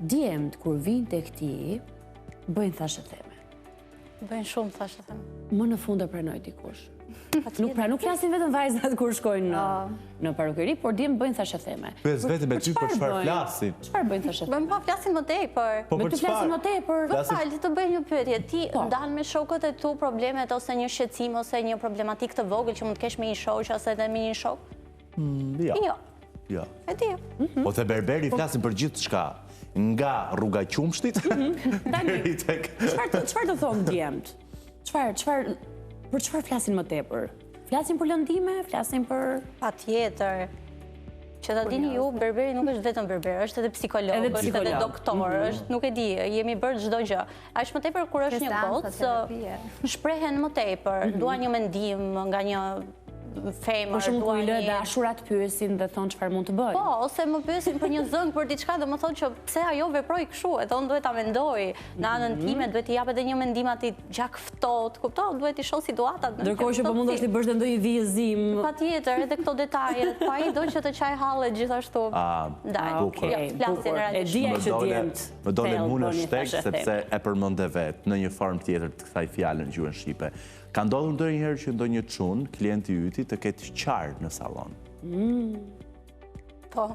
Djemt kur vijnë tek ti, bëjnë thashetheme. Bëjnë shumë thashetheme. Më në fund e pranoi dikush. Nuk pra nuk flasin vetëm vajzat kur shkojnë në në parukeri, por djemt bëjnë thashetheme. Pyes veten me ty për çfarë flasin? Çfarë bëjnë thashetheme? Bëjnë po flasin më tepër. Po për çfarë? Flasin më tepër. Më fal, të bëj një pyetje. Ti po. ndan me shokët e tu problemet ose një shqetësim ose një problematikë të vogël që mund të kesh me një shoqe ose edhe me një shok? Mm, jo. Jo. Jo. E di. Mhm. Po te berberi po. flasin për gjithçka, nga rruga e qumështit mhm. deri tek Çfarë çfarë të thonë djemt? Çfarë çfarë për çfarë flasin më tepër? Flasin për lëndime, flasin për Patjetër. Që ta dini ju, berberi nuk është vetëm berber, është edhe psikolog, edhe është edhe doktor, mm -hmm. është nuk e di, jemi bërë çdo gjë. Aq më tepër kur është një gocë, shprehen më tepër, mm -hmm. duan një mendim nga një femër, Për shembull, kur i lë dashurat pyesin dhe thonë çfarë mund të bëj. Po, ose më pyesin për një zënkë për diçka dhe më thonë që pse ajo veproi kështu, edhe unë duhet ta mendoj në anën mhm. time, duhet t'i jap edhe një mendim atij gjakftohtë, kupto, duhet t'i shoh situatat. Ndërkohë që po mundohesh t'i bësh dhe ndonjë vijëzim. Patjetër, edhe këto detajet, po ai do që të qajë hallet gjithashtu. Ah, bukur. Jo, flasin E dija që djemt. Më dole mu në shteg sepse e përmende vetë në një formë tjetër të kësaj fjale në gjuhën shqipe. Ka ndodhur ndonjëherë që ndonjë çun, klient i yti, të ketë qarë në sallon? Mm. Po.